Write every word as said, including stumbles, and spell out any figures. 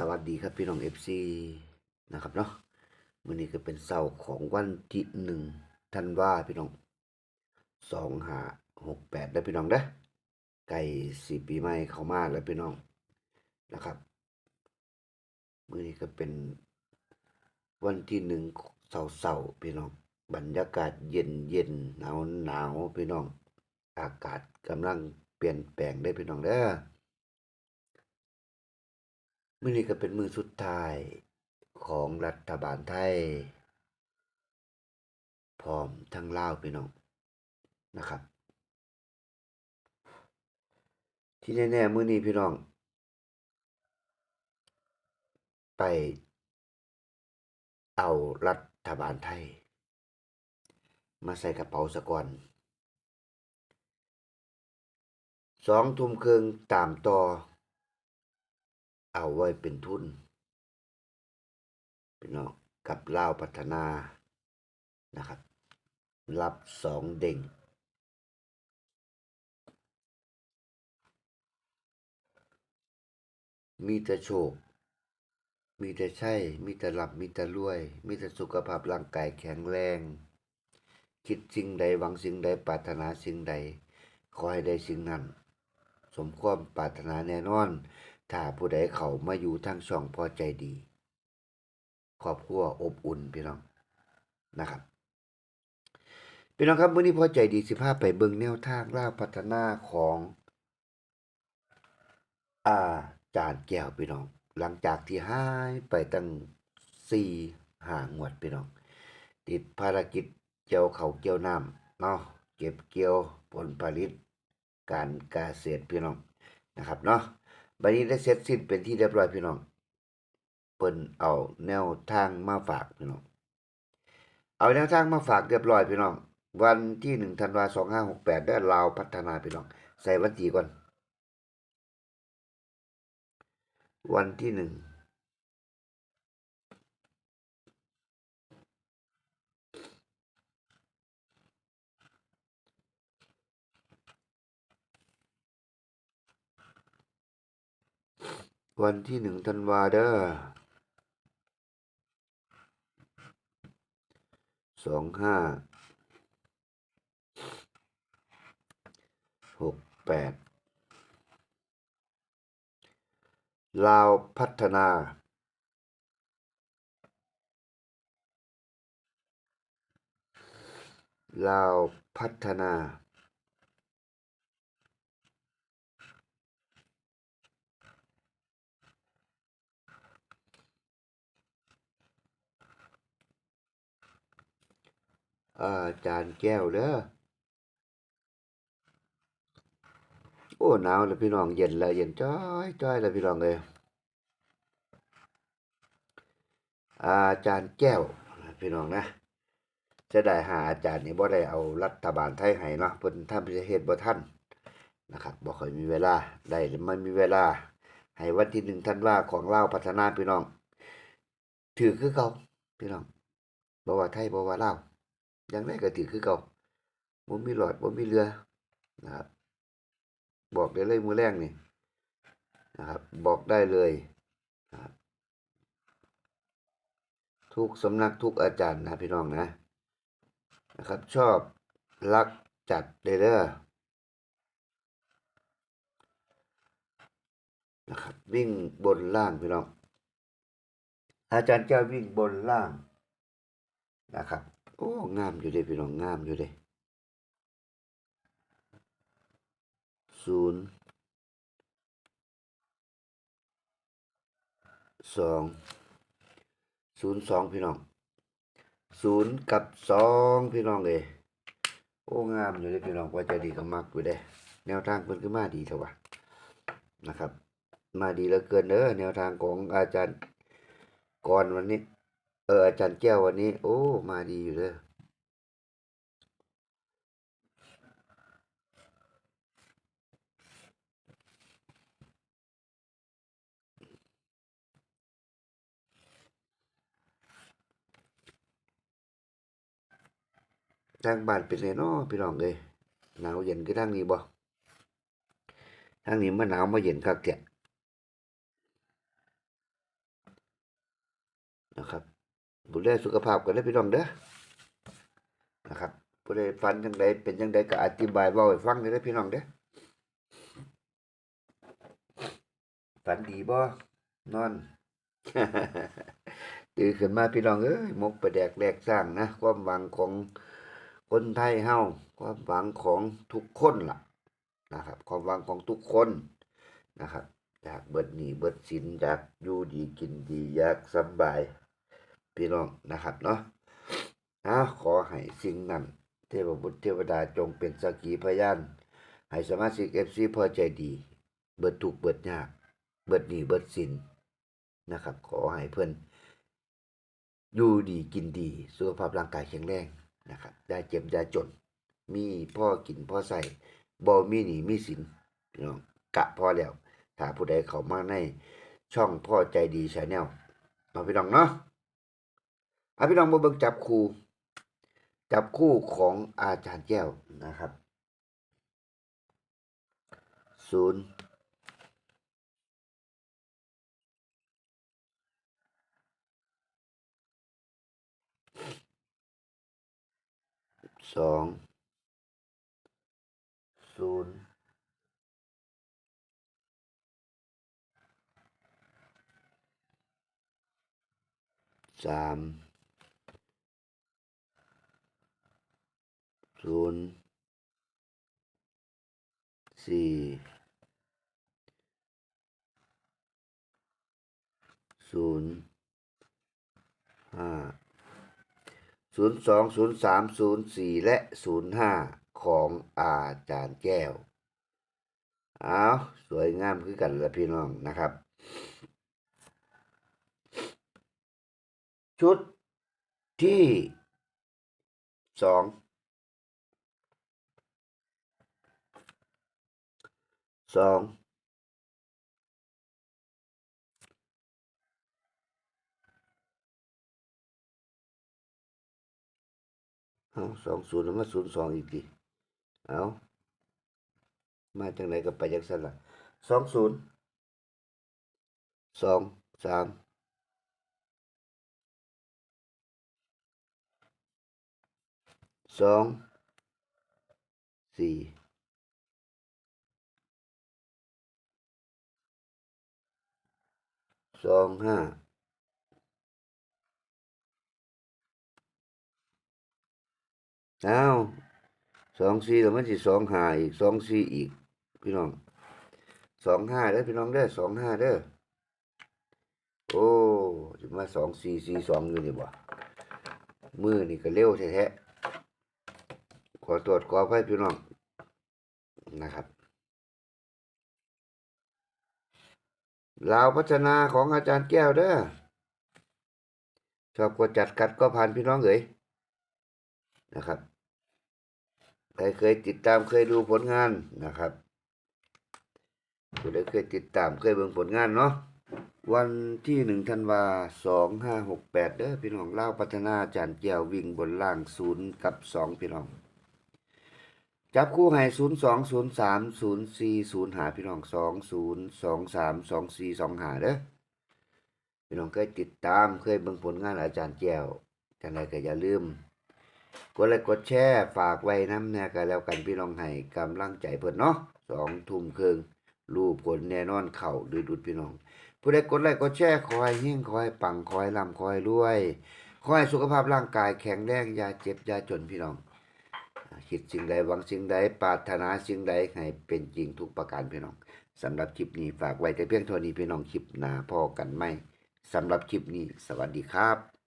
สวัสดีครับพี่น้อง เอฟซี นะครับเนาะ มื้อนี้ก็เป็นเช้าของวันที่หนึ่งธันวาพี่น้อง สองห้าหกแปด เด้อพี่น้องเด้อ ใกล้สิปีใหม่เข้ามาแล้วพี่น้องนะครับ มื้อนี้ก็เป็นวันที่หนึ่งเช้าๆ พี่น้อง บรรยากาศเย็นๆ หนาวๆ พี่น้อง อากาศกำลังเปลี่ยนแปลงเด้อพี่น้องเด้อ มื้อนี้ก็เป็นมื้อสุดท้ายของรัฐบาลไทย พร้อมทั้งลาวพี่น้องนะครับ ที่แน่ๆ มื้อนี้พี่น้อง ไปเอารัฐบาลไทย มาใส่กระเป๋าซะก่อน สองทุ่มครึ่งตามต่อ เอาไว้เป็นทุน พี่น้อง กับลาวพัฒนานะครับ รับสองเด้ง มีแต่โชค มีแต่ชัย มีแต่ร่ำ มีแต่รวย มีแต่สุขภาพร่างกายแข็งแรง คิดสิ่งใด หวังสิ่งใด ปรารถนาสิ่งใด ขอให้ได้สิ่งนั้น สมความปรารถนาแน่นอน ถ้าผู้ใดเข้ามาอยู่ทางช่องพอใจดี ครอบครัวอบอุ่นพี่น้องนะครับ พี่น้องครับ มื้อนี้พอใจดีสิพาไปเบิ่งแนวทางลาวพัฒนาของอาจารย์แก้วพี่น้อง หลังจากที่หายไปตั้งสี่ห้างวดพี่น้อง ติดภารกิจเกี่ยวข้าวเกี่ยวน้ำเนาะ เก็บเกี่ยวผลผลิตการเกษตรพี่น้องนะครับเนาะ บัดนี้ได้เสร็จสิ้นเป็นที่เรียบร้อยพี่น้อง เพิ่นเอาแนวทางมาฝากพี่น้อง เอาแนวทางมาฝากเรียบร้อยพี่น้อง วันที่หนึ่งธันวา สองห้าหกแปด เด้อ ลาวพัฒนาพี่น้อง ใส่วันที่ก่อน วันที่หนึ่ง วันที่หนึ่งธันวาเด้อ สองห้าหกแปด ลาวพัฒนา ลาวพัฒนา อาจารย์แก้วเด้อ โอ้ หนาวแล้วพี่น้อง เย็นแล้ว เย็นจ้อยจ้อยแล้วพี่น้องเอ้ย อาจารย์แก้วนะพี่น้องนะ เสียดายหาอาจารย์นี่บ่ได้เอารัฐบาลไทยให้เนาะ เพิ่นทำพิเศษบ่ทันนะครับ บ่ค่อยมีเวลา ได้แล้วมันมีเวลา ให้วันที่หนึ่งธันวาของลาวพัฒนาพี่น้อง ถืกคือเก่าพี่น้อง บ่ว่าไทย บ่ว่าลาว อย่างใดก็ถืกคือเก่า บ่มีรอด บ่มีเหลือนะครับ บอกได้เลยมื้อแลงนี่นะครับ บอกได้เลยนะครับ ทุกสำนักทุกอาจารย์นะพี่น้องนะ นะครับ ชอบรักจัดเลยเด้อ นะครับ วิ่งบนล่างพี่น้อง อาจารย์แก้ววิ่งบนล่างนะครับ โอ้ งามอยู่เด้พี่น้อง งามอยู่เด้ ศูนย์ สอง ศูนย์สอง พี่น้อง ศูนย์กับสอง พี่น้องเอ้ย โอ้ งามอยู่เด้พี่น้อง พอใจดีก็มักอยู่เด้ แนวทางเพิ่นคือมาดีแท้วะนะครับ มาดีเหลือเกินเด้อ แนวทางของอาจารย์กรวันนี้ เออ อาจารย์แก้ววันนี้ โอ้ มาดีอยู่เด้อ ทางบ้านเป็นไงน้อพี่น้องเอ้ย หนาวเย็นคือทางนี้บ่ ทางนี้มาหนาวมาเย็นคักแท้ เ นะครับ ดูแลสุขภาพกันเด้อพี่น้องเด้อ นะครับ ผู้ใดฝันจังใดเป็นจังใดก็อธิบายเว้าให้ฟังเด้อพี่น้องเด้อ ฝันดีบ่ นอน ตื่นขึ้นมาพี่น้องเอ้ย หมกปลาแดกแลกสร้างนะ ความหวังของคนไทยเฮา ความหวังของทุกคนล่ะ นะครับ ความหวังของทุกคนนะครับ อยากเบิดหนี้เบิดสิน อยากอยู่ดีกินดี อยากสำบาย พี่น้องนะครับเนาะ อ้าว ขอให้สิ่งนั้น เทพบุตรเทวดาจงเป็นสักขีพยาน ให้สมาชิก เอฟซี พอใจดี เบิดทุกข์เบิดยาก เบิดหนี้เบิดสินนะครับ ขอให้เพิ่นอยู่ดีกินดี สุขภาพร่างกายแข็งแรงนะครับ อย่าเจ็บอย่าจน มีพอกินพอใช้ บ่มีหนี้มีสิน พี่น้อง กะพอแล้ว ถ้าผู้ใดเข้ามาในช่องพอใจดี Channel เนาะพี่น้องเนาะ อ่ะพี่น้องมาเบิ่งจับคู่ จับคู่ของอาจารย์แก้วนะครับ ศูนย์ สอง ศูนย์ สาม ศูนย์ สี่ ศูนย์ ห้า ศูนย์สอง ศูนย์สาม ศูนย์สี่ และ ศูนย์ห้า ของอาจารย์แก้ว อ้าว สวยงามคือกันละพี่น้องนะครับ ชุดที่สอง สอง เอา สองศูนย์ แล้วมา ศูนย์สอง อีกดิ เอา มาจังไหนก็ไปจังซั่นล่ะ สองศูนย์ สองสาม สองสี่ สองห้า อ้าว สองสี่ แล้วมันสิ สองห้า อีก สองสี่ อีก พี่น้อง สองห้า เด้อพี่น้องเด้อ สองห้า เด้อ โอ้ สิมา สองสี่ สี่สอง อยู่นี่บ่ มื้อนี่ก็เร็วแท้ๆ ขอโทษขออภัยพี่น้องนะครับ ลาวพัฒนาของอาจารย์แก้วเด้อ ชอบก็จัด ขัดก็ผ่านพี่น้องเอ๋ยนะครับ ใครเคยติดตามเคยดูผลงานนะครับ ผู้ใดเคยติดตามเคยเบิ่งผลงานเนาะ วันที่หนึ่งธันวา สองห้าหกแปด เด้อพี่น้อง ลาวพัฒนาอาจารย์แก้ววิ่งบนล่าง ศูนย์กับสอง พี่น้อง จับคู่ให้ ศูนย์สอง ศูนย์สาม ศูนย์สี่ ศูนย์ห้า พี่น้อง สอง ศูนย์ สอง สาม สอง สี่ สอง ห้า เด้อ พี่น้องเคยติดตามเคยเบิ่งผลงานอาจารย์แก้ว จังใดก็อย่าลืม กดไลค์กดแชร์ฝากไว้นำแหน่ก็แล้วกันพี่น้อง ให้กำลังใจเพิ่นเนาะ สองทุ่มครึ่ง รู้ผลแน่นอน เข้าดุดๆ พี่น้อง ผู้ใดกดไลค์กดแชร์ ขอให้เฮง ขอให้ปัง ขอให้ร่ำ ขอให้รวย ขอให้สุขภาพร่างกายแข็งแรง อย่าเจ็บอย่าจนพี่น้อง คิดสิ่งใดหวังสิ่งใดปรารถนาสิ่งใดให้เป็นจริงทุกประการพี่น้อง สำหรับคลิปนี้ฝากไว้แต่เพียงเท่านี้พี่น้อง คลิปหน้าพ้อกันใหม่ สำหรับคลิปนี้ สวัสดีครับ